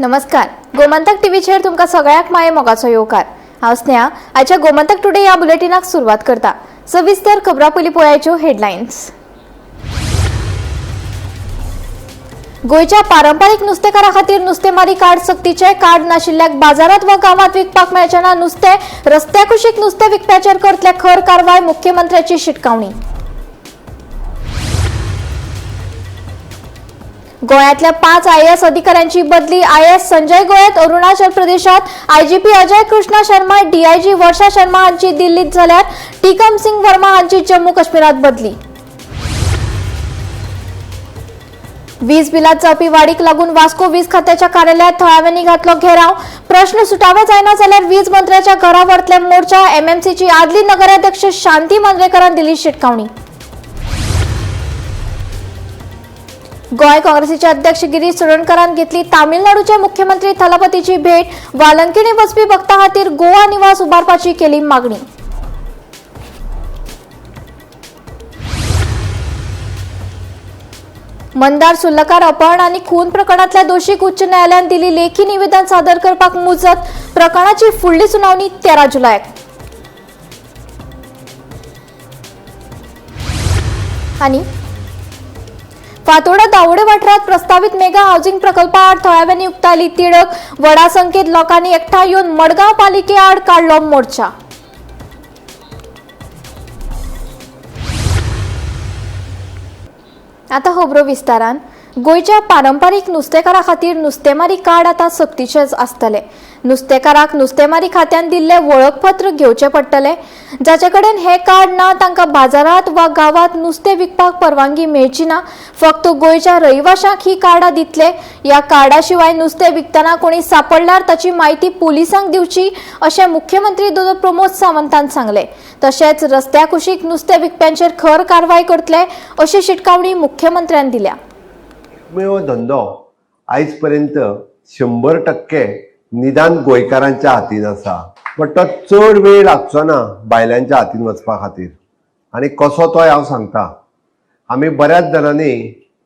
नमस्कार, गोमंतक टीव्हीचेर तुमकां सगळ्यांक माये मोगाचो येवकार. हांव स्नेहा. आयच्या गोमंतक टुडे ह्या बुलेटिनाक सुरवात करता. सविस्तर खबरां पयलीं पळयाच्यो हेडलायन्स. गोंयच्या पारंपारीक नुस्तेकारा खातीर नुस्तेमारी कार्ड सक्तीचें. कार्ड नाशिल्ल्याक बाजारात वा गांवांत विकपाक मेळचें ना नुस्तें. रस्त्या कुशीक नुस्तें विकप्याचेर करतले खर कारवाय, मुख्यमंत्र्याची शिटकावणी. गोंयांतल्या 5 आयएएस अधिकाऱ्यांची बदली. आयएएस संजय गोयत अरुणाचल प्रदेशात, आयजीपी अजय कृष्णा शर्मा, डीआयजी वर्षा शर्मा हांची दिल्लीत जाल्यार टीकम सिंग वर्मा हांची जम्मू काश्मीरात बदली. वीज बिलात जावपी वाडीक लागून वास्को वीज खात्याच्या कार्यालयात थळाव्यांनी घातलो घेराव. प्रश्न सुटावे जायना जाल्यार वीज मंत्र्याच्या घरा व्हरतले मोर्चा. एमएमसीची आदली नगराध्यक्ष शांती मांद्रेकरान दिली शिटकावणी. गोंय काँग्रेसीचे अध्यक्ष गिरीश चोडणकरान घेतली तामिळनाडूचे मुख्यमंत्री थलापतीची भेट. वालंकिणी वचपी भक्तां खातीर गोवा निवास उबारपाची केली मागणी. मंदार सुर्लकार अपहरण आणि खून प्रकरणातल्या दोषीक उच्च न्यायालयान दिली लेखी निवेदन सादर करपाक मुजत. प्रकरणाची फुडली सुनावणी 13 जुलयाक. आणि फातोर्डा दावोडे वाठारात प्रस्तावित मेगा हाऊसिंग प्रकल्पाआड थळाव्यांनी उक्तायली तिडक. व्हडा संख्येत लोकांनी एकठांय येवन मडगांव पालिके आड काडलो मोर्चा. आता खबरो विस्तारान. गोंयच्या पारंपारीक नुस्तेकारा खातीर नुस्तेमारी कार्ड आतां सक्तीचेच आसतले. नुस्तेकाराक नुस्तेमारी खात्यान दिल्लें वळखपत्र घेवचें पडटलें. जाचे कडेन हें कार्ड ना तांकां बाजारांत वा गांवांत नुस्तें विकपाक परवानगी मेळची ना. फक्त गोंयच्या रहिवाशांक ही कार्डां दितले. ह्या कार्डा शिवाय नुस्तें विकतना कोणी सापडल्यार ताची म्हायती पुलिसांक दिवची अशें मुख्यमंत्री दोतोर प्रमोद सावंतान सांगलें. तशेंच रस्त्या कुशीक नुस्तें विकप्यांचेर खर कारवाय करतले अशी शिटकावणी मुख्यमंत्र्यान दिल्या. एकमेव धंदो आयज पर्यंत 100% निदान गोंयकारांच्या हातीन आसा, बट तो चड वेळ लागचो ना बायलांच्या हातीन वचपा खातीर. आनी कसो तोय हांव सांगता. आमी बऱ्याच जाणांनी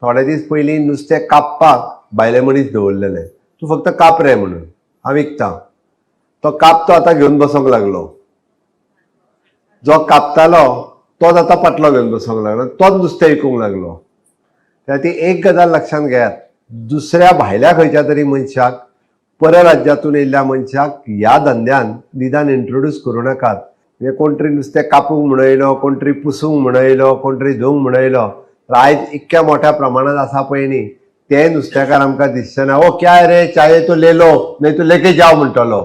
थोडे दीस पयलीं नुस्तें कापपाक बायले मनीस दवरलेले, तूं फक्त काप रे म्हणून, हांव विकता. तो कापतो आतां घेवन बसोंक लागलो. जो कापतालो तोच आतां पाटलो घेवन बसोंक लागलो, तोच नुस्तें विकूंक लागलो. त्या ती एक गजाल लक्षांत घेयात, दुसऱ्या भायल्या खंयच्या तरी मनशाक, परराज्यातून येयल्ल्या मनशाक ह्या धंद्यान निदान इंट्रोड्यूस करूं नाकात. म्हणजे कोण तरी नुस्तें कापूंक म्हण येयलो, कोण तरी पुसूंक म्हण येयलो, कोण तरी धुवंक म्हण येयलो, तर आयज इतक्या मोठ्या प्रमाणात आसा पळय न्ही, ते नुस्तेकार आमकां दिसचे ना. ओ क्या रे, चाये तो ले लो, नहीं तो लेके जाव म्हणटलो,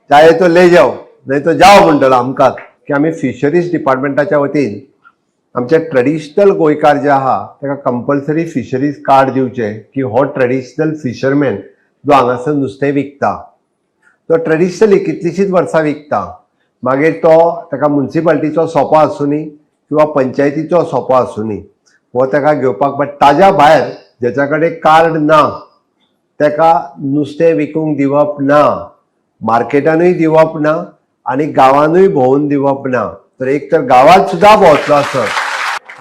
चाये तो ले जाव नहीं तो जाव म्हणटलो आमकां. की आमी फिशरीज डिपार्टमेंटाच्या वतीन आमचे ट्रेडिशनल गोंयकार जे आहा ताका कंपल्सरी फिशरीज कार्ड दिवचें, की हो ट्रेडिशनल फिशरमॅन जो हांगासर नुस्तें विकता, तो ट्रेडिशनली कितलींशींच वर्सां विकता, मागीर तो ताका मुन्सिपाल्टीचो सोपो आसुनी किंवा पंचायतीचो सोपो आसुनी, हो ताका घेवपाक. बट ताज्या भायर जेच्या कडेन कार्ड ना ताका नुस्तें विकूंक दिवप ना, मार्केटानूय दिवप ना आनी गांवानूय भोंवून दिवप ना. तर एक तर गांवांत सुद्दां भोंवतलो आसत.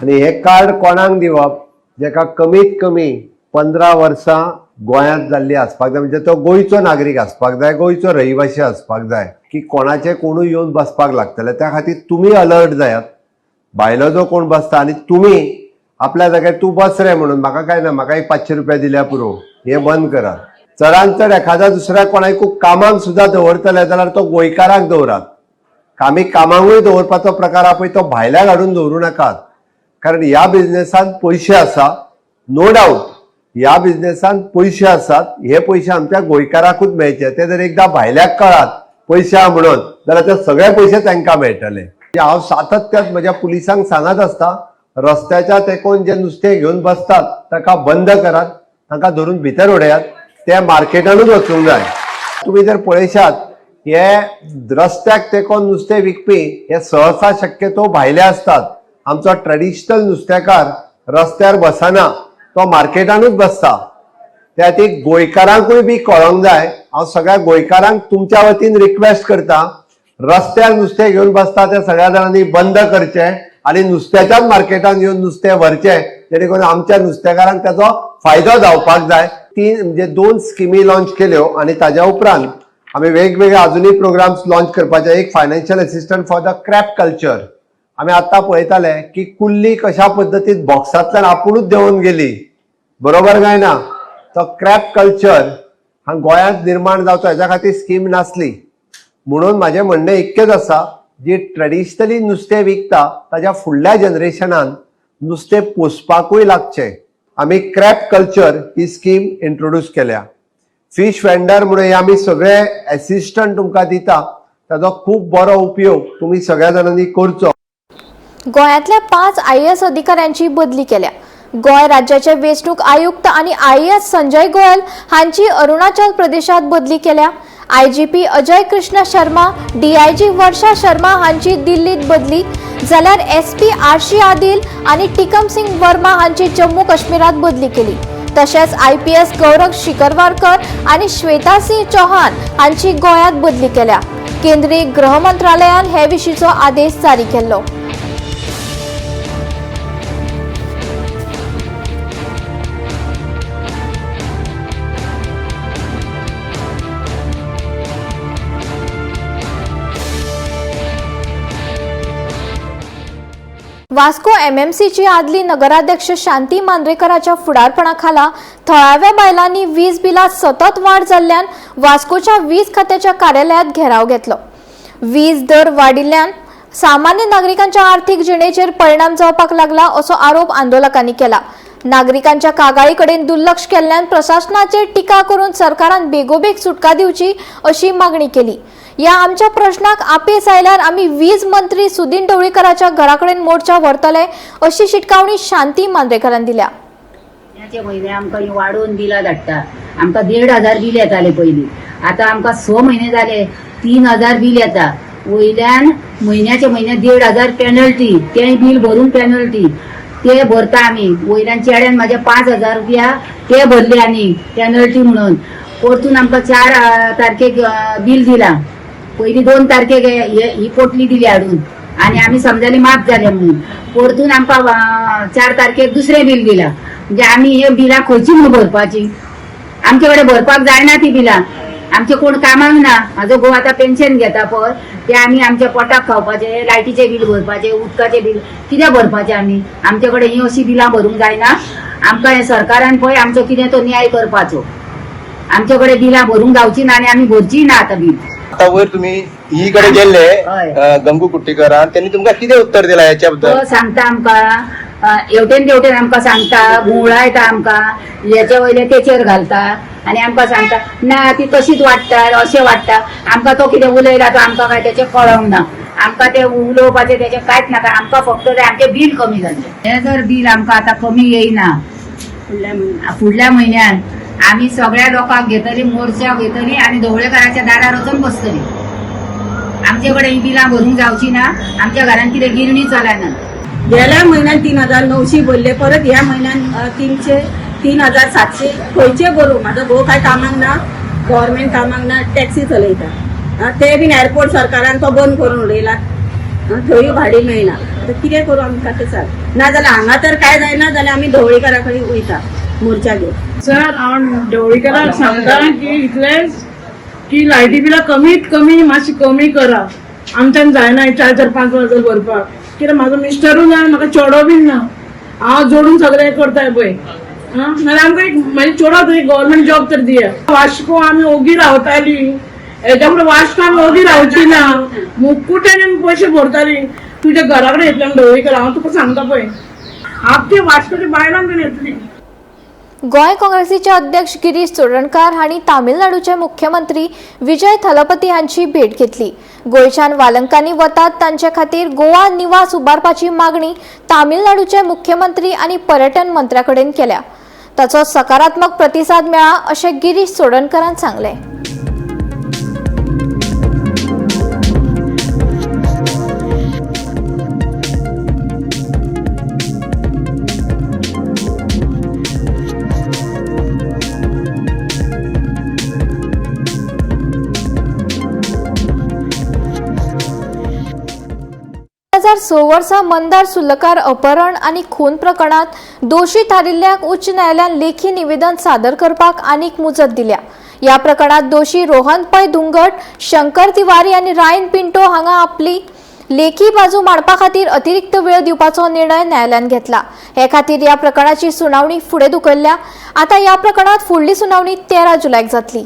आनी हें कार्ड कोणाक दिवप, जेका कमीत कमी 15 वर्सां गोंयांत जाल्ली आसपाक जाय, म्हणजे तो गोंयचो नागरीक आसपाक जाय, गोंयचो रहिवासी आसपाक जाय, की कोणाचे कोणूय येवन बसपाक लागतले. त्या खातीर तुमी अलर्ट जायात. भायलो जो कोण बसता आनी तुमी आपल्या जाग्यार तूं बस रे म्हणून, म्हाका काय ना, म्हाका एक 500 रुपया दिल्या पुरो, हें बंद करात. चडान चड एखाद्या दुसऱ्या कोणाकूय कामाक सुद्दां दवरतले जाल्यार तो गोंयकाराक दवरात. आमी कामाकूय दवरपाचो प्रकार आहा पळय तो भायल्याक हाडून दवरूं नाकात, कारण ह्या बिजनेसान पयशे आसा, नो डावट ह्या बिजनेसान पयशे आसात. हे पयशे आमच्या गोंयकाराकूच मेळचे. ते जर एकदां भायल्याक कळात पयशे आहा म्हणून जाल्यार ते सगळे पयशे तांकां मेळटले. हांव सातत्यान म्हज्या पुलिसांक सांगत आसता, रस्त्याच्या तेंकोन जे नुस्तें घेवन बसतात ताका बंद करात, तांकां धरून भितर उडयात, ते मार्केटानूच वचूंक जाय. तुमी जर पळयशात, हे रस्त्याक तेंकोन नुस्तें विकपी हे सहसा शक्यतो भायले आसतात. आमचो ट्रेडिशनल नुस्तेकार रस्त्यार बसना, तो मार्केटानूच बसता. त्या खातीर गोंयकारांकूय बी कळोंक जाय. हांव सगळ्या गोंयकारांक तुमच्या वतीन रिक्वेस्ट करता, रस्त्यार नुस्तें घेवन बसता त्या सगळ्या जाणांनी बंद करचें आनी नुस्त्याच्याच मार्केटान येवन नुस्तें व्हरचें, जेणे करून आमच्या नुस्तेकारांक ताचो फायदो जावपाक जाय. तीन म्हणजे दोन स्किमी लॉन्च केल्यो आनी ताज्या उपरांत आमी वेगवेगळे अजुनूय प्रोग्राम्स लॉन्च करपाचे. एक financial assistant for the crab culture. आमी आतां पळयताले की कुल्ली कशा पद्दतीन बॉक्सांतल्यान आपुणूच देंवून गेली, बरोबर काय ना? तो क्रॅब कल्चर हा गोंयांत निर्माण जावचो हेज्या खातीर स्कीम नासली. म्हणून म्हाजें म्हणणें इतकेंच आसा, जी ट्रेडिशनली नुस्तें विकता ताज्या फुडल्या जनरेशनान नुस्तें पोसपाकूय लागचें. आमी क्रॅब कल्चर ही स्कीम इंट्रोड्यूस केल्या. फिश वेंडर म्हणून हे आमी सगळे एसिस्टंट तुमकां दिता, ताजो खूब बरो उपयोग तुमी सगळ्या जाणांनी करचो. गोंयांतल्या 5 आयएएस अधिकाऱ्यांची बदली केल्या. गोंय राज्याचे वेंचणूक आयुक्त आनी आयएएस संजय गोयल हांची अरुणाचल प्रदेशात बदली केल्या. आयजीपी अजय कृष्ण शर्मा, डीआयजी वर्षा शर्मा हांची दिल्लीत बदली, जाल्यार एसपी आरशी आदिल आनी टिकम सिंग वर्मा हांची जम्मू काश्मीरात बदली केली. तशेंच आयपीएस गौरव शिकरवारकर आनी श्वेता सिंह चौहान हांची गोंयांत बदली केल्या. केंद्रीय गृह मंत्रालयान हे विशींचो आदेश जारी केल्लो. वास्को एमएमसीची आदली नगराध्यक्ष शांती मांद्रेकराच्या फुडारपणा खाला थळाव्या बायलांनी वीज बिलात सतत वाड जाल्ल्यान वास्कोच्या वीज खात्याच्या कार्यालयात घेराव घेतलो. वीज दर वाडिल्ल्यान सामान्य नागरिकांच्या आर्थिक जिणेचेर परिणाम जावपाक लागला असो आरोप आंदोलकांनी केला. नागरिकांच्या कागाळी कडेन दुर्लक्ष केल्ल्यान प्रशासनाचेर टिका करून सरकारान बेगोबेग सुटका दिवची अशी मागणी केली. या आमच्या प्रश्नाक अपेस आयल्यार आमी वीज मंत्री सुदिन ढवळीकराच्या घराकडेन मोर्चा व्हरतले अशी शिटकावणी शांती मांद्रेकरान दिल्या. म्हयन्याचे म्हयने आमकां ही वाडोवन बिलां धाडटा. आमकां 1500 बील येतालें पयलीं, आतां आमकां 6 म्हयने जाले 3000 बील येता. वयल्यान म्हयन्याचे म्हयने 1500 पेनल्टी, तें बील भरून पेनल्टी ते भरता आमी. वयल्यान चेड्यान म्हाज्या 5000 रुपया ते भरले आनी पेनल्टी म्हणून. परतून आमकां 4 तारखेक बील दिलां. पयलीं 2 तारखेक ही पोटली दिली हाडून आनी आमी समजाली माफ जाले म्हणून. परतून आमकां 4 तारखेक दुसरें बील दिलां. म्हणजे आमी हे बिलां खंयची म्हणून भरपाची? आमचे कडेन भरपाक जायना ती बिलां. आमचे कोण कामाक ना. म्हाजो घोव आतां पेन्शन घेता पळय, ते आमी आमच्या पोटाक खावपाचे, लायटीचे बील भरपाचे, उदकाचे बील कितें भरपाचें आमी? आमचे कडेन ही अशी बिलां भरूंक जायना. आमकां हे सरकारान पळय आमचो कितें तो न्याय करपाचो. आमचे कडेन बिलां भरूंक जावची ना आनी आमी भरची ना आतां बील. आता वयर तुम्ही ही कडे गेल्ले हय. गंगू कुट्टीकरान, त्यांनी तुमकां कितें उत्तर दिला ह्याच्या बद्दल? तो सांगता आमकां, हेवटेन तेवटेन आमकां सांगता, घुंवडायता आमकां, हेचे वयले तेचेर घालता आनी आमकां सांगता ना ती तशीच वाडटा, अशें वाडटा. आमकां तो कितें उलयला तो आमकां काय तेचें कळोंक ना. आमकां तें उलोवपाचें तेचें कांयच नाका. आमकां फक्त तें आमचें बील कमी जालें. हें जर बील आमकां आतां कमी येयना फुडल्या म्हयन्यान आमी सगळ्या लोकांक घेतली, मोर्चा घेतली आनी ढवळेकाराच्या दारार वचून बसतली. आमचे कडेन ही बिलां भरूंक जावची ना. आमच्या घरान कितें गिरणी चलना. गेल्या म्हयन्यान 3900 भरले, परत ह्या म्हयन्यान 3700 खंयचे भरू? म्हाजो घोव काय कामाक ना, गव्हर्मेंट कामाक ना, टॅक्सी चलयता. ते बीन एअरपोर्ट सरकारान तो बंद करून उडयला, थंयूय भाडें मेळना. आतां कितें करूं आमकां तें सांग. ना जाल्यार हांगा तर काय जायना जाल्यार आमी ढवळीकारा कडेन वयता मोर्चा घेवन. सर, हांव ढवळीकराक सांगता की इतलेंच की लायटी बिलां कमीत कमी मातशी कमी करा. आमच्यान जायना 4000 5000 भरपाक. कित्याक म्हाजो मिस्टरूय ना, म्हाका चेडो बीन ना, हांव जोडून सगळें करताय पळय. आं, नाल्यार आमकां एक म्हाजे चेडो तरी गव्हर्मेंट जॉब तर दिया. वास्को आमी ओगी रावताली, हेच्या फुडें वास्को आमी ओगी रावची ना. मुकुट्यान आमी पयशे भरताली. तुज्या घरा कडेन येतले आमी ढवळीकर, हांव तुका सांगता पळय, आमच्या वास्कोच्या बायलांक येतली. गोंय काँग्रेसीचे अध्यक्ष गिरीश चोडणकार हांणी तामिळनाडूचे मुख्यमंत्री विजय थलपती हांची भेट घेतली. गोंयच्यान वालंकांनी वतात तांचे खातीर गोवा निवास उबारपाची मागणी तामिळनाडूचे मुख्यमंत्री आनी पर्यटन मंत्र्या कडेन केल्या. ताचो सकारात्मक प्रतिसाद मेळ्ळा अशें गिरीश चोडणकारान सांगलें. 2006 वर्सा मंदार सुर्लकार अपहरण आनी खून प्रकरणात दोशी थारिल्ल्यांक उच्च न्यायालयान लेखी निवेदन सादर करपाक आनीक मुजत दिल्या. ह्या प्रकरणात दोशी रोहन पै धुंगट, शंकर तिवारी आनी रायन पिंटो हांगा आपली लेखी बाजू मांडपा खातीर अतिरिक्त वेळ दिवपाचो निर्णय न्यायालयान घेतला. हे खातीर ह्या प्रकरणाची सुनावणी फुडें धुकल्ल्या. आतां ह्या प्रकरणात फुडली सुनावणी 13 जुलयाक जातली.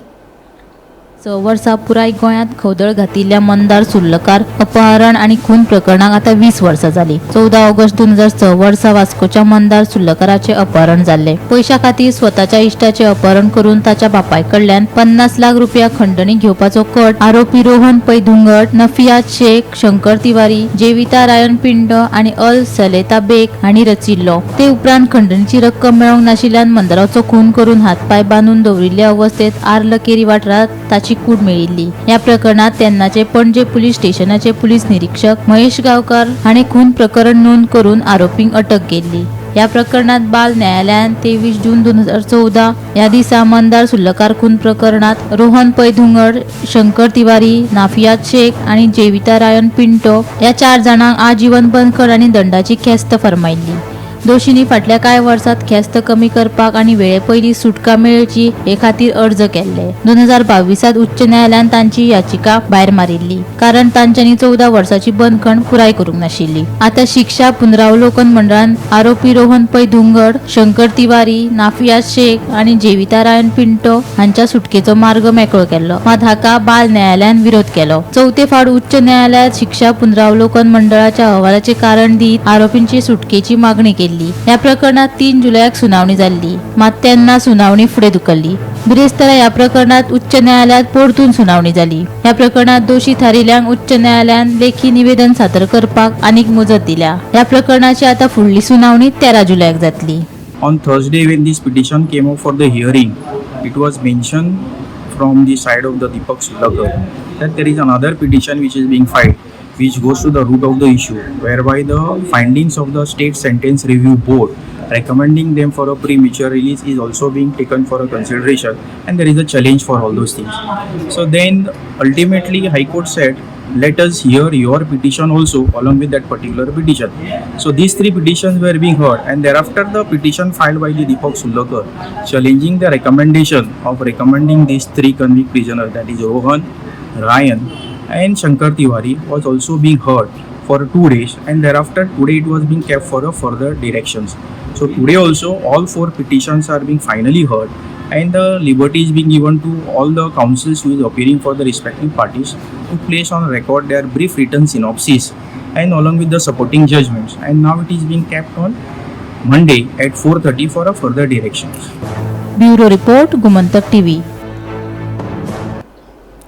6 वर्सां पुराय गोंयांत खवदळ घातिल्ल्या मंदार सुर्लकार अपहरण आनी खून प्रकरणाक आतां 20 वर्सां जालीं. 14 ऑगस्ट 2006 वर्सा वास्कोच्या मंदार सुर्लकाराचें अपहरण जाल्लें. पयशां खातीर स्वताच्या इश्टाचें अपहरण करून ताच्या बापाय कडल्यान 50 लाख रुपया खंडणी घेवपाचो कट आरोपी रोहन पै धुंगट, नफियाज शेख, शंकर तिवारी, जेविता रायन पिंड आनी अल सलेता बेग हांणी रचिल्लो. ते उपरांत खंडणीची रक्कम मेळोवंक नाशिल्ल्यान मंदाराचो खून करून हातपांय बांदून दवरिल्ले अवस्थेत आर्लकेरी वाठारांत ताची कूड मेळिल्ली. ह्या प्रकरणात तेन्नाचे पणजे पुलीस स्टेशनाचे पुलीस निरीक्षक महेश गांवकार हांणी खून प्रकरण नोंद करून आरोपींक अटक केल्ली. ह्या प्रकरणात बाल न्यायालयान 23 जून 2014 ह्या दिसा मंदार सुर्लकार खून प्रकरणात रोहन पै धुंगड, शंकर तिवारी, नाफियाज शेख आनी जेविता रायन पिंटो ह्या 4 जाणांक आजीवन बंदखण आनी दंडाची ख्यास्त फर्मायल्ली. दोशींनी फाटल्या कांय वर्सांत ख्यास्त कमी करपाक आनी वेळे पयलीं सुटका मेळची हे खातीर अर्ज केल्ले. 2022 उच्च न्यायालयान तांची याचिका भायर मारिल्ली, कारण तांच्यांनी 14 वर्सांची बंदखण पुराय करूंक नाशिल्ली. आतां शिक्षा पुनरावलोकन मंडळान आरोपी रोहन पै धुंगड, शंकर तिवारी, नाफियाज शेख आनी जेविता रायन पिंटो हांच्या सुटकेचो मार्ग मेकळो केल्लो. मात हाका बाल न्यायालयान विरोध केलो. चवथे फावट उच्च न्यायालयात शिक्षा पुनरावलोकन मंडळाच्या अहवालाचे कारण दीत आरोपींची सुटकेची मागणी केल्ली. ह्या प्रकरणात 3 जुलयाक सुनावणी जाल्ली, मात तेन्ना सुनावणी फुडें धुकल्ली. बिरेस्तारा ह्या प्रकरणात उच्च न्यायालयात परतून सुनावणी जाली. ह्या प्रकरणात दोशी थारिल्ल्यांक उच्च न्यायालयान लेखी निवेदन सादर करपाक आनीक मुजत दिल्या. ह्या प्रकरणाची आतां फुडली सुनावणी 13 जुलयाक जातली. On Thursday, when this petition came up for the hearing, it was mentioned from the side of the Deepak Surlakar that there is another petition which is being filed, which goes to the root of the issue, whereby the findings of the State Sentence Review Board recommending them for a premature release is also being taken for a consideration, and there is a challenge for all those things. So then ultimately High Court said, let us hear your petition also along with that particular petition. So these 3 petitions were being heard, and thereafter the petition filed by the Deepak Surlakar challenging the recommendation of recommending these 3 convict prisoners, that is Rohan, Ryan and Shankar Tiwari, was also being heard for 2 days, and thereafter today it was being kept for a further directions. So today also all 4 petitions are being finally heard, and the liberty is being given to all the counsels who is appearing for the respective parties to place on record their brief written synopsis and along with the supporting judgments, and now it is being kept on Monday at 4:30 for a further directions. Bureau report, Gomantak TV.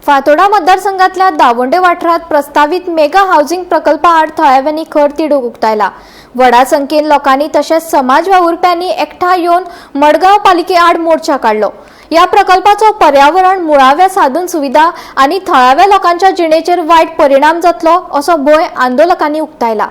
Fatorda मतदारसंघातल्या दावोंडे वाठारात प्रस्तावित mega housing प्रकल्पा आड थळाव्यांनी खर तिडूक उक्तायला. व्हडा संख्येन लोकांनी तशेंच समाज वावुरप्यांनी एकठांय येवन मडगांव पालिके आड मोर्चा काडलो. ह्या प्रकल्पाचो पर्यावरण, मुळाव्या साधन सुविधा आनी थळाव्या लोकांच्या जिणेचेर वायट परिणाम जातलो असो भंय आंदोलकांनी उक्तायला.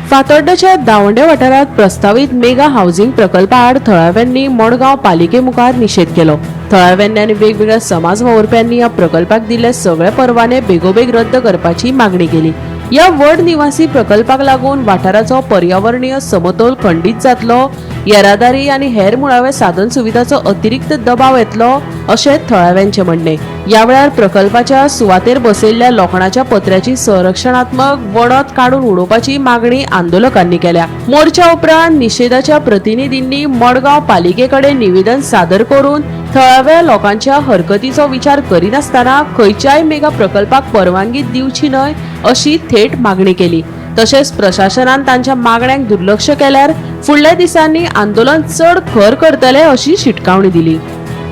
फातोड्डेच्या दावंडे वाठारांत प्रस्तावीत मेगा हाऊसिंग प्रकल्पा आड थळाव्यांनी मडगांव पालिके मुखार निशेध केलो. थळाव्यांनी आनी वेगवेगळ्या समाज वावुरप्यांनी ह्या प्रकल्पाक दिल्ले सगळे परवाने बेगोबेग रद्द करपाची मागणी केली. ह्या व्हड निवासी प्रकल्पाक लागून वाठाराचो पर्यावरणीय समतोल खंडीत जातलो, येरादारी आनी हेर मुळाव्या साधन सुविधाचो अतिरिक्त दबाव येतलो अशें थळाव्यांचें म्हणणें. ह्या वेळार प्रकल्पाच्या सुवातेर बसयल्ल्या लोखणाच्या पत्र्याची संरक्षणात्मक वणत काडून उडोवपाची मागणी आंदोलकांनी केल्या. मोर्चा उपरांत निशेधाच्या प्रतिनिधींनी मडगांव पालिके कडेन निवेदन सादर करून थळाव्या लोकांच्या हरकतीचो विचार करिनासतना खंयच्याय मेगा प्रकल्पाक परवानगी दिवची न्हय अशी थेट मागणी केली. तशेंच प्रशासनान तांच्या मागण्यांक दुर्लक्ष केल्यार फुडल्या दिसांनी आंदोलन चड खर करतले अशी शिटकावणी दिली.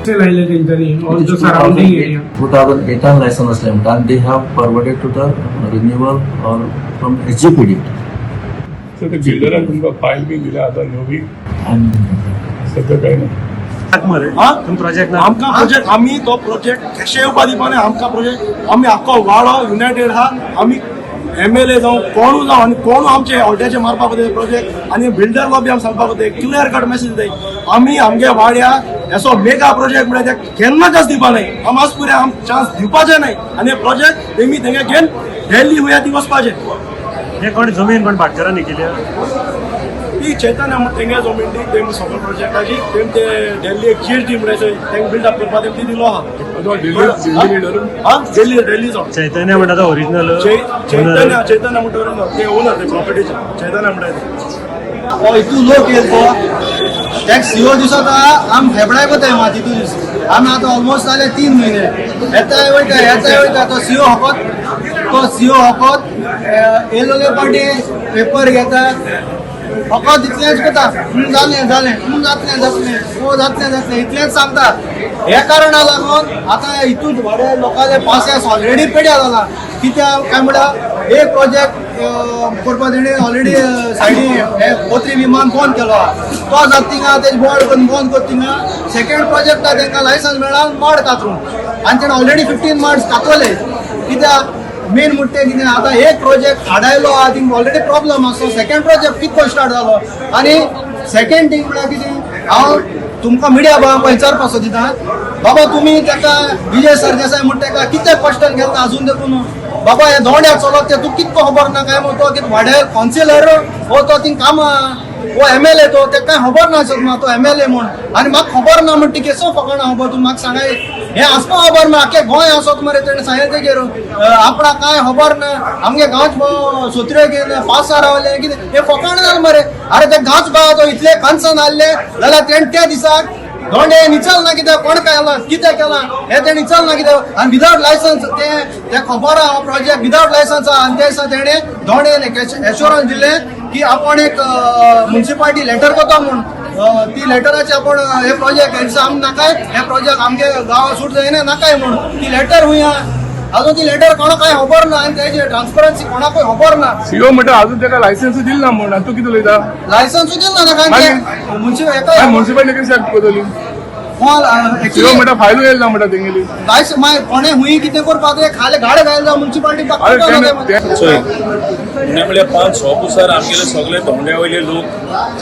All the surrounding area. 2018 license असले म्हणटा आनी they have forwarded to the renewal or from SGPD. So ते बिल्डरान तुमकां फायल बी दिल्या आतां नवी आनी सद्या काय ना. प्रोजेक्ट आमकां प्रोजेक्ट आमी तो प्रोजेक्ट कशें येवपा दिवपा न्ही. आमकां प्रोजेक्ट आमी आख्खो वाडो युनायटेड आहा. आमी एमएलए जावं कोणू जावं आनी कोणू आमचे ऑड्याचे मारपाक वता प्रोजेक्ट आनी बिल्डर बी आमी सांगपाक वता क्लियर कट मेसेज दिताय आमी आमगे वाड्यार असो मेगा प्रोजेक्ट म्हळ्यार ते केन्ना चान्स दिवपा न्ही. आम आज पुरे आम चान्स दिवपाचे न्ही आनी हे प्रोजेक्ट तेमी तेंगे घेवन दिल्ली हुया ती वचपाचे. हे कोण जमीन कोण भाटकारांनी केल्या? ती चैतन्य म्हण तेंगे जमीन ती तेम सगळे प्रोजेक्टाची तेम ते दिल्ली एक जीएसटी म्हळ्यार तेंगे बिल्डअप करपा तेम ती दिलो आहा. हा, दिल्ली दिल्लीचो चैतन्य म्हणटा तो ओरिजिनल? चैतन्य, चैतन्य म्हणटा original. ते ओनर ते प्रॉपर्टीचे चैतन्य म्हणटा ते. हो इतू लोक येयल तो टॅक्स सीओ दिसता. आम फेबडाय कोताय मात तितू दीस आमी आतां ऑलमोस्ट जाले 3 म्हयने येताय वयता, येताय वयता. तो सीओ फकत, तो सीओ फकत येयलोले पाटी पेपर घेता, फकत इतलेंच कोता, जालें जालें, जातलें जातलें, ओ जातलें जातलें, इतलेंच सांगता. हे कारणा लागून आतां हितून थोडे लोकांले पासियेंस ऑलरेडी पेड्यार जाला. कित्याक काय म्हळ्यार एक प्रोजेक्ट करपा तेणी ऑलरेडी सायडी हे कोत्री विमान बंद केलो आहा. तो जाता थिंगा तेजे बोर्ड करून बंद करता थिंगा सेकंड प्रोजेक्ट तांकां लायसन्स मेळ्ळा माड कातरूंक आनी तेणे ऑलरेडी 15 माड कातरले. कित्याक मेन म्हणटा तें कितें, आतां एक प्रोजेक्ट आडायलो आहा, थिंग ऑलरेडी प्रॉब्लम आसा. सेकंड प्रोजेक्ट कितको स्टार्ट जालो? आनी सेकंड थिंग म्हळ्यार कितें, हांव तुमकां मिडिया भावांक विचारपाक सोदिता, बाबा तुमी ताका विजय सरदेसाय म्हणटा तेका कितें क्वेश्चन घेता अजून देखून? बाबा, हे दोंड्यार चलत ते तुका कितको खबर ना काय म्हण? तो कितें वाड्यार कावन्सिलर हो? तो थिंग कामां हो एमएलए तो तेका कांय खबर ना ना तो एमएलए म्हण आनी म्हाका खबर ना म्हण ती केसो फकाणां खबर तूं म्हाका सांगाय. हें आसपा खबर ना, आख्खे गोंय आसत मरे. तेणें सांगलें तेगेर आपणाक कांय खबर ना, आमगे गांवच सोत्र्यो घेवन पासार रावले कितें, हें फकाणां जालें मरे. अरे, ते गांवच गांव तो इतले कन्सर्न आहले जाल्यार तेणें त्या दिसाक दोंडे निचल ना कित्याक? कोण केलां, कितें केलां हें तेणें निचल ना कित्याक? आनी विदावट लायसन्स तें तें खबर आहा, प्रोजेक्ट विदावट लायसन्स आहा. आनी त्या दिसा तेणें दोंडेन एश्योरन्स दिलें की आपण एक म्युन्सिपालिटी लेटर करता म्हूण. ती लेटराचे आपण हे प्रोजेक्ट हेंचा आम नाकाय, हे प्रोजेक्ट आमगे गांवा सूट जायना, नाकाय म्हूण. ती लेटर हुंय आहा, अजून ती लेटर कोणाक कांय खबर ना आनी तेजी ट्रान्सपरन्सी कोणाकूय खबर ना. सीओ म्हणटा अजून ताका लायसन्स दिल ना म्हण. आनी तूं कितें उलयता? लायसन्सूय दिल ना काय म्युन्सिपल म्युन्सिपालिटी कशी ऍक्ट करतली? सीओ म्हणटा फायलू येयल ना म्हणटा तेंगेली. लायसन्स मागीर कोणें हुंय कितें करपाक ते खाले गाडे घायले जावं म्युन्सिपालिटी. चोय, उणें म्हणल्यार पांच स पुसार आमगेले सगळे दोंड्या वयले लोक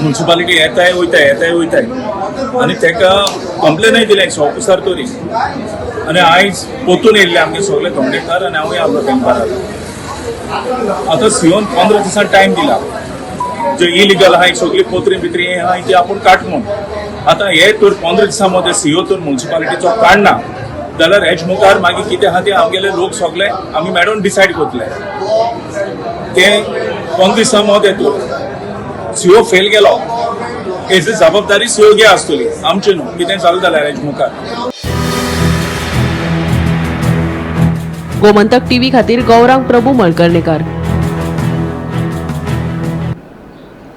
म्युन्सिपालिटी येताय वयताय, येताय वयताय आनी तेका कंप्लेनय दिलें स पुसार तरी. आनी आयज पोतून येयल्ले आमगे सगळे दोंडेकार आनी हांवूय आसलो तेंकां. आतां सीओन 15 दिसां टायम दिला, जे इलिगल आहाय सगळी पोत्री बित्री हे आहाय ती आपूण काट म्हूण. आतां हे तर 15 दिसां मदें सीओ तर म्युन्सिपालिटीचो काडना जाल्यार हेज मुखार मागीर कितें आहा ते आमगेले लोक सगळे आमी मॅडम डिसायड करतले. ते 15 दिसां मदें तर सीओ फेल गेलो, हेजी जबाबदारी सीओ घे आसतली, आमची न्हू. कितें जालें जाल्यार हेज मुखार. गोमंतक टीव्ही खातीर गौरांग प्रभू मळकर्णेकर.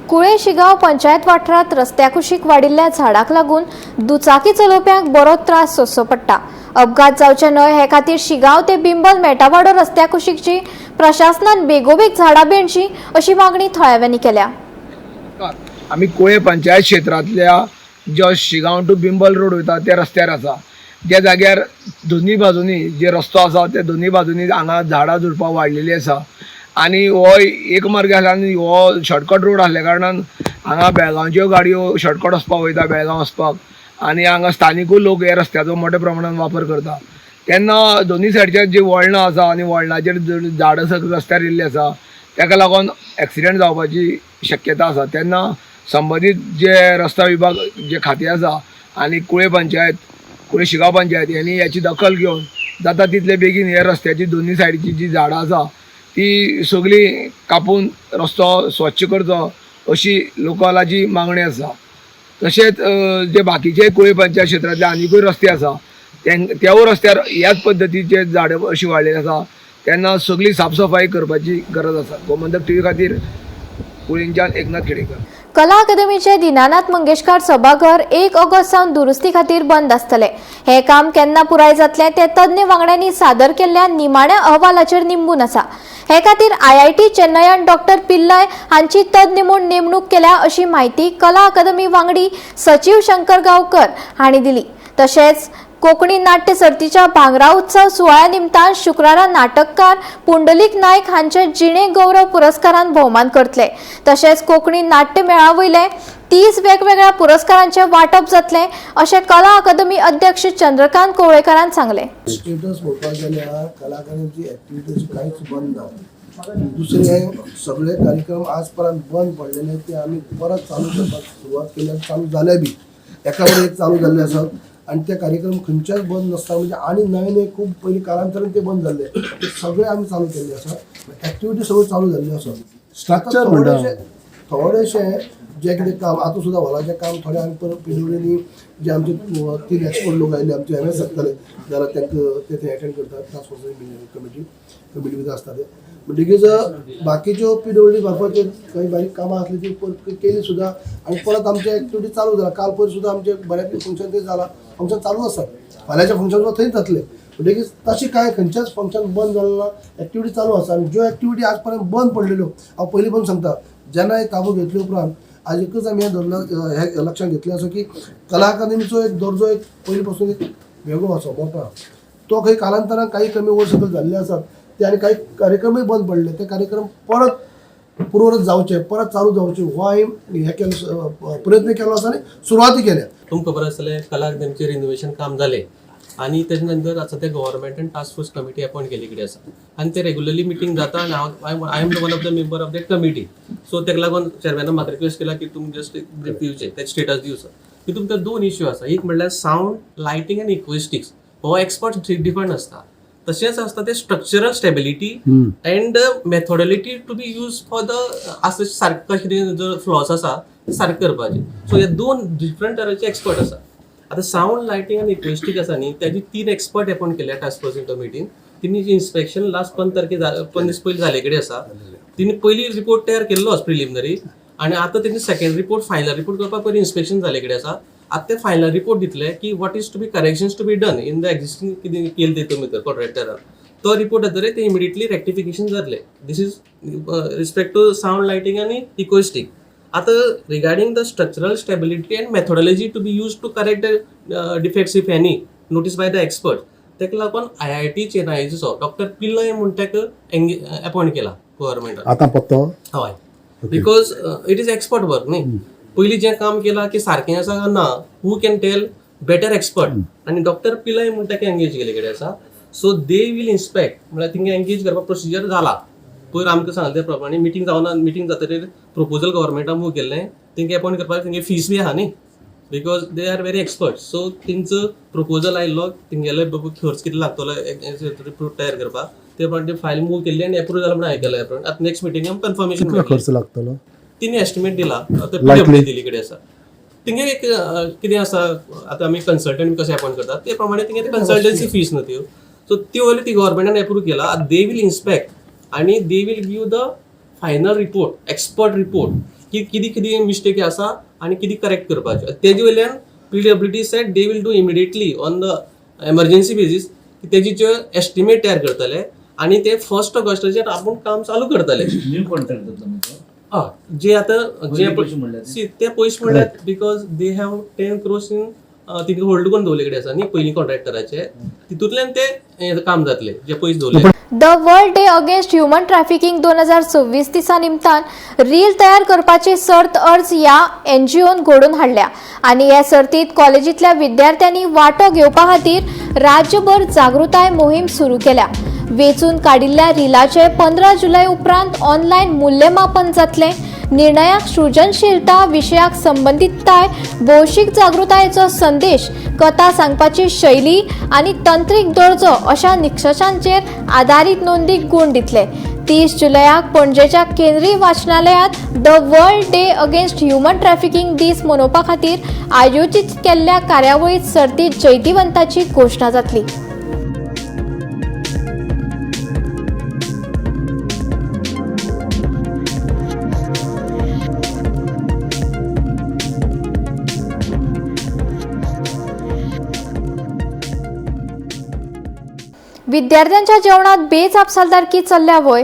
कुळे शिगांव पंचायत वाठारांत रस्त्या कुशीक वाडिल्ल्या झाडाक लागून दुचाकी चलोवप्यांक बरोच त्रास सोंसचो पडटा. अपघात जावचे न्हय हे खातीर शिगांव ते बिंबल मेटावाडो रस्त्या कुशीकची प्रशासनान बेगोबेग झाडां बेणची अशी मागणी थळाव्यांनी केल्या. आमी कुळे पंचायत क्षेत्रांतल्या जो शिगांव टू बिंबल रोड वयता त्या रस्त्यार आसा. ज्या जाग्यार दोनूय बाजूनी जे रस्तो आसा त्या दोनूय बाजूनी हांगा झाडां झुडपां वाडलेली आसा आनी हो एक मार्ग आसल्या आनी हो शॉर्टकट रोड आसल्या कारणान हांगा बेळगांवच्यो गाडयो शॉर्टकट वचपाक वयता, बेळगांव वचपाक, आनी हांगा स्थानिकूय लोक ह्या रस्त्याचो मोठ्या प्रमाणान वापर करता. तेन्ना दोनूय सायडच्यान जी वळणां आसा आनी वळणाचेर झाडां सगळीं रस्त्यार येयल्ली आसा, ताका लागून एक्सिडंट जावपाची शक्यता आसा. तेन्ना संबंदीत जे रस्ता विभाग जे खातें आसा आनी कुळे पंचायत, कुळे शिगांव पंचायत यांनी याची दखल घेवन जाता तितले बेगीन हे रस्त्याची दोनूय सायडीची जी झाडां आसा ती सगळीं कापून रस्तो स्वच्छ करचो अशी लोकलाची मागणी आसा. तशेंच जे बाकीचे कुळे पंचायत क्षेत्रांतले आनिकूय रस्ते आसा, त्यावूय रस्त्यार ह्याच पद्दतीचे झाडां अशी वाडलेली आसा, तेन्ना सगळी साफसफाई करपाची गरज आसा. गोमंतक टीव्ही खातीर कुळेंच्यान एकनाथ खेडेकर. कला अकादमीचे दीनानाथ मंगेशकार सभाघर 1 ऑगस्ट सावन दुरुस्ती खातीर बंद आसतले. हे काम केन्ना पुराय जातले ते तज्ञ वांगड्यांनी सादर केल्ल्या निमाण्या अहवालाचेर निंबून आसा. हे खातीर IIT चेन्नयान डॉक्टर पिल्लय हांची तज्ञ म्हूण नेमणूक केल्या अशी म्हायती कला अकादमी वांगडी सचिव शंकर गावकर हांणी दिली. तशेंच कोंकणी नाट्य सर्तीच्या भांगरा उत्सव सुवाळ्या निमतान शुक्रारा नाटककार पुंडलीक नायक हांचे जिणे गौरव पुरस्कारान भोवमान करतले. तशेंच कोंकणी नाट्य मेळा वयले 30 वेगवेगळ्या पुरस्कारांचे वांटप जातले अशें कला अकादमी अध्यक्ष चंद्रकांत कवळेकारान सांगलें. स्टेटस पळोवपाक जाल्यार कला अकादमीची एक्टिविटीज कांयच बंद ना. दुसरें सगळे कार्यक्रम आज पर्यंत बंद पडलेले ते आमी परत चालू करपाक सुरवात केल्या, चालू जाले बी एका बरोबर एक चालू जाल्ले आसात आनी ते कार्यक्रम खंयच्याच बंद नासता. म्हणजे आनी नवे नवे खूब पयलीं कालांतरान ते बंद जाल्ले ते सगळे आमी चालू केल्ले आसात. एक्टिविटी सगळ्यो चालू जाल्ल्यो आसात. स्ट्रक्चर म्हणटा थोडेशे जे कितें काम आतां सुद्दां हॉलाचें काम थोडे आमी परत पिडब्ल्यूडीनी जे आमचे 3 एक्सपर्ट लोक आयिल्ले आमचे एम एस जातले जाल्यार तांकां ते थंय एटेंड करतात. टास्क फोर्स कमिटी कमिटी भितर आसता ते. म्हणटकीच बाकीच्यो पिडब्ल्यूडी मार्फत काही बारीक कामां आसली ती परत केली सुद्दां आनी परत आमचे एक्टिविटी चालू जाला. काल पयर सुद्दां आमचे बऱ्यापैकी फंक्शन ते जाला, फंक्शन चालू आसात. फाल्यांचे फंक्शन सुद्दां थंयच जातले. म्हणटकीच तशें कांय खंयच्याच फंक्शन बंद जालें ना, एक्टिविटी चालू आसा. आनी ज्यो एक्टिविटी आज पर्यंत बंद पडलेल्यो हांव पयलीं पण सांगता, जेन्ना ताबो घेतले उपरांत आज एकच आमी हें धरलां, हें लक्षांत घेतलें आसा की कला अकादमीचो एक दर्जो एक पयलीं पासून एक वेगळो आसा, मोठो आसा. तो खंय कालांतरान काही कमी वर सकयल जाल्ले आसात ते आनी काही कार्यक्रमूय बंद पडले ते कार्यक्रम परत पुरवत जावचे, परत चालू जावचे हो हांवें हें केलो, प्रयत्न केलो आसा आनी सुरवातूय केल्या. तुमकां खबर आसतलें कला अकादमीचें रिनोवेशन काम जालें आनी तेजे नंतर आतां ते गव्हर्मेंटान टास्क फोर्स कमिटी अपॉयंट केल्ली कडेन आसा आनी ते रेगुलरली मिटींग जाता आनी हांव I am one of the member of that committee. So तेका लागून चेअरमॅनान म्हाका रिक्वेस्ट केला की तुमी जस्ट ब्रीफ दिवचें, तेजें स्टेटस दिवचो. तितून भितर 2 इश्यू आसा. एक म्हणल्यार सावंड, लायटींग आनी इक्विस्टिक्स हो एक्सपर्ट डिफरंट आसता. तशेंच आसता ते structural stability and methodology to be use for the आसा सारकें कशें कितें जर फ्लॉस आसा ते सारकें करपाचें. सो हे 2 डिफरंट तरेचे एक्सपर्ट आसा. आतां सावंड, लायटींग आनी इक्वेस्टीक आसा न्ही, तेजी 3 एक्सपर्ट अपॉयंट केल्या टास्क फोर्स कमिटीन. तिणी इन्स्पेक्शन लास्ट 15 तारखे 15 दीस पयलीं जाले कडेन आसा. तिणी पयली रिपोर्ट तयार केल्लोच प्रिलिमिनरी आनी आतां तेणी सेकंड रिपोर्ट फायनल रिपोर्ट करपाक पयलीं इन्स्पेक्शन जाले कडेन आसा. आतां ते फायनल रिपोर्ट दितले की what is to be corrections to be done in the existing कितें केलें तितून भितर कॉन्ट्रॅक्टरान तो रिपोर्ट जातकीर ते इमिडिएटली रेक्टिफिकेशन जातलें. This is respect to sound, lighting आनी इक्वेस्टीक. आतां regarding the structural stability and methodology to be use to correct the defects if any notice by the expert, ताका लागून IIT चेन्नईचो डॉक्टर पिल्लय म्हूण ताका अपॉयंट केला गव्हर्मेंटान. आतां पत्तो हय, because it is expert work न्ही. पयलीं जें काम केलां की सारकें आसा काय ना, who can tell better expert. आनी डॉक्टर पिल्लय म्हूण ताका एंगेज केल्ले कडेन आसा. सो they will inspect, म्हळ्यार थिंगा एंगेज करपाक प्रोसिजर जाला. पयर आमकां सांगलें त्या प्रमाणे मिटींग जावना, मिटींग जातकीर प्रपोजल गव्हर्मेंटान मूव केल्लें, तेंकां अपॉयंट करपाक तेंगे फीस बी आहा न्ही, because they are very expert. So तेंचो प्रपोजल आयिल्लो, तेंगेले खर्च कितलो लागतलो रिपोर्ट तयार करपाक, ते प्रमाणे फायल मूव केल्ली आनी एप्रूव जाला म्हणून आयकलां. आतां नेक्स्ट मिटींग कन्फर्मेशन कितलो खर्च लागतलो? तिणी एस्टिमेट दिला, आतां पीडब्ल्यूडी दिल्ली कडेन आसा. तेंगे एक कितें आसा, आतां आमी कन्सल्टंट कशें अपॉयंट करतात ते प्रमाणे तेंगे कन्सल्टन्सी फीस न्हू त्यो. सो त्यो वयली ती गव्हर्मेंटान एप्रूव केला. आतां they will inspect आनी they will give the final report, expert report की कितें कितें मिस्टेक आसा आनी कितें करेक्ट करपाच्यो. तेजे वयल्यान PWD said they will do immediately on the emergency basis तेजी जे एस्टिमेट तयार करतले आनी ते 1 ऑगस्टाचेर आपूण काम चालू करतले. न्यू कॉन्ट्रॅक्ट जातलो हय, जे आतां जे ते पयशे म्हणल्यार because they have 10 crores in तिंका होल्ड करून दवरले कडेन आसा न्ही पयलीं कॉन्ट्रॅक्टराचे, तितूंतल्यान ते काम जातले जे पयशे दवरले. The world day against human trafficking 2026 दिसा निमतान रील तयार करपाची सर्त अर्ज ह्या एनजीओन घडोवन हाडल्या आनी हे सर्तीत कॉलेजींतल्या विद्यार्थ्यांनी वांटो घेवपा खातीर राज्यभर जागृताय मोहीम सुरू केल्या. वेचून काडिल्ल्या रिलाचे 15 जुलय उपरांत ऑनलायन मूल्यमापन जातलें. निर्णयाक सृजनशीलता, विशयाक संबंदीतताय, भौशीक जागृतायेचो संदेश, कथा सांगपाची शैली आनी तंत्रीक दर्जो अशा निकशांचेर आदारीत नोंदीक गूण दितले. 30 जुलयाक पणजेच्या केंद्रीय वाचनालयांत the world day against human trafficking दीस मनोवपा खातीर आयोजीत केल्ल्या कार्यावळीत सर्तीत जैतिवंताची घोशणा जातली. विद्यार्थ्यांच्या जेवणात बेजापसालदारकी चल्ल्या वय?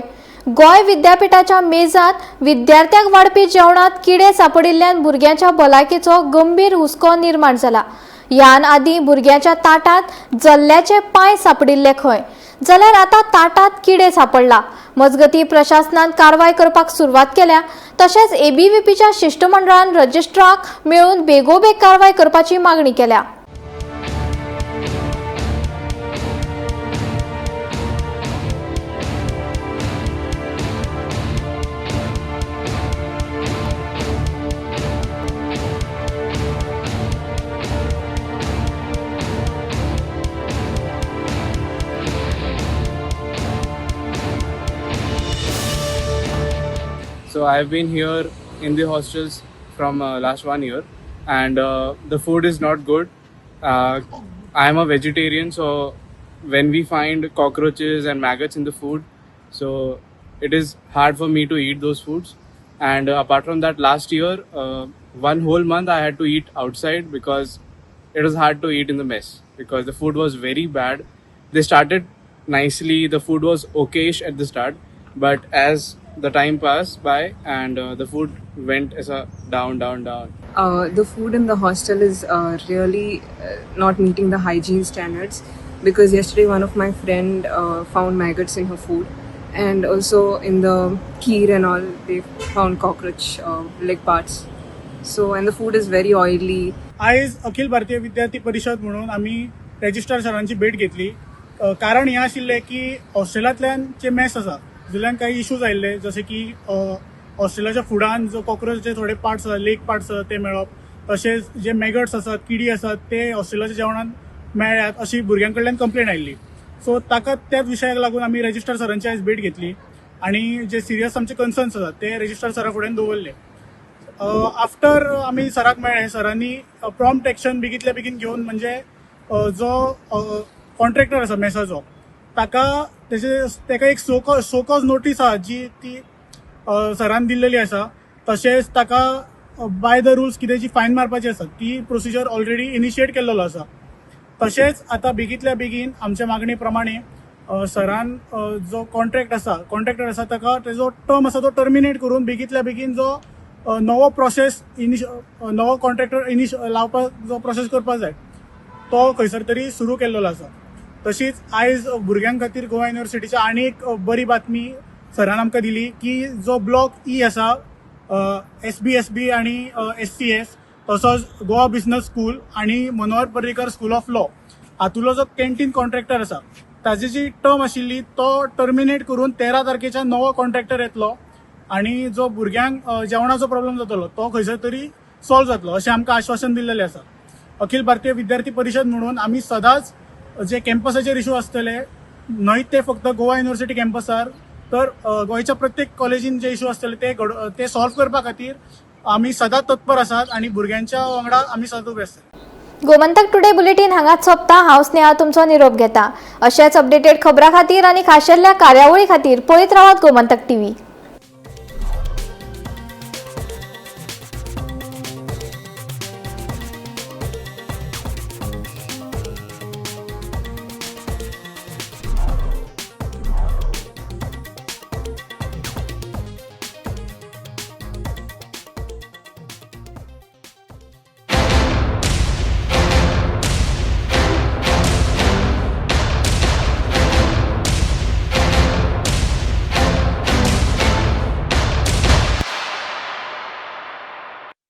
गोंय विद्यापीठाच्या मेजांत विद्यार्थ्यांक वाडपी जेवणात किडे सापडिल्ल्यान भुरग्यांच्या भलायकेचो गंभीर हुस्को निर्माण जाला. ह्यान आदीं भुरग्यांच्या ताटांत जल्ल्याचे पांय सापडिल्ले खंय, जाल्यार आतां ताटांत किडे सापडला. मजगतीं, प्रशासनान कारवाय करपाक सुरवात केल्या. तशेंच एबीव्हीपीच्या शिश्टमंडळान रजिस्ट्राक मेळून बेगोबेग कारवाय करपाची मागणी केल्या. So I've been here in the hostels from last 1 year, and the food is not good. I'm a vegetarian, so when we find cockroaches and maggots in the food, so it is hard for me to eat those foods. And apart from that, last year, one whole month I had to eat outside because it was hard to eat in the mess because the food was very bad. They started nicely, the food was okayish at the start, but as the time passed by and the food went as a down, down, down. The food in the hostel is really not meeting the hygiene standards, because yesterday one of my friend found maggots in her food, and also in the kheer and all they found cockroach leg parts. So, and the food is very oily. आयज अखिल भारतीय विद्यार्थी परिशद म्हणून आमी registrar सरांची भेट घेतली. कारण हें आशिल्लें की हॉस्टेलांतल्यान जे मेस आसा तितूंतल्यान काही इश्यूज आयिल्ले, जशे की हॉस्टेलाच्या फुडान जो कॉक्रोचचे थोडे पार्ट्स आसा, लेग पार्ट्स आसा ते मेळप, तशेंच जे मॅगट्स आसात, किडी आसात ते हॉस्टेलाच्या जेवणान मेळ्ळ्यात अशी भुरग्यां कडल्यान कंप्लेन आयिल्ली. सो ताका त्याच विशयाक लागून आमी रेजिस्ट्रार सरांची आयज भेट घेतली आनी जे सिरियस आमचे कन्सर्न्स आसात ते रेजिस्ट्रार सरा फुड्यान दवरले. आफ्टर आमी सराक मेळ्ळे, सरांनी प्रॉम्प्ट एक्शन बेगींतल्या बेगीन घेवन, म्हणजे जो कॉन्ट्रॅक्टर आसा मेसाचो ताका तेका एक शो कॉज नोटीस आहा जी ती सरान दिल्लेली आसा. तशेंच ताका बाय the rules कितें जी फायन मारपाची आसा ती प्रोसिजर ऑलरेडी इनिशिएट केल्लो आसा. तशेंच आतां बेगींतल्या बेगीन आमच्या मागणी प्रमाणे सरान जो कॉन्ट्रॅक्टर आसा ताका तेजो टर्म आसा तो टर्मिनेट करून बेगींतल्या बेगीन जो नवो प्रोसेस नवो कॉन्ट्रॅक्टर लावपाक जो प्रोसेस करपाक जाय तो खंयसर तरी सुरू केल्लो आसा. तशीच आयज भुरग्यां खातीर गोवा युनिवर्सिटीच्या आनी एक बरी बातमी सरान आमकां दिली की जो ब्लॉक ई आसा SBSB आनी SCS, तसोच गोवा बिझनस स्कूल आनी Manohar Parrikar school of law हातूंतलो जो कॅन्टीन कॉन्ट्रॅक्टर आसा ताजी जी टर्म आशिल्ली तो टर्मिनेट करून 13 तारखेच्यान नवो कॉन्ट्रॅक्टर येतलो आनी जो भुरग्यांक जेवणाचो प्रॉब्लम जातलो तो खंयसर तरी सॉल्व जातलो अशें आमकां आश्वासन दिल्लेलें आसा. अखिल भारतीय विद्यार्थी परिशद म्हणून आमी सदांच जे कॅम्पसाचेर इशू आसतले, न्हय ते फक्त गोवा युनिवर्सिटी कॅम्पसार, तर गोंयच्या प्रत्येक कॉलेजीन जे इशू आसतले ते सॉल्व करपा खातीर आमी सदांच तत्पर आसात आनी भुरग्यांच्या वांगडा आमी सदांच उबे आसतात. गोमंतक टुडे बुलेटीन हांगाच सोंपता. हांव स्नेहा तुमचो निरोप घेता. अशेच अपडेटेड खबरां खातीर आनी खाशेल्ल्या कार्यावळी खातीर पळयत रावात गोमंतक टीव्ही.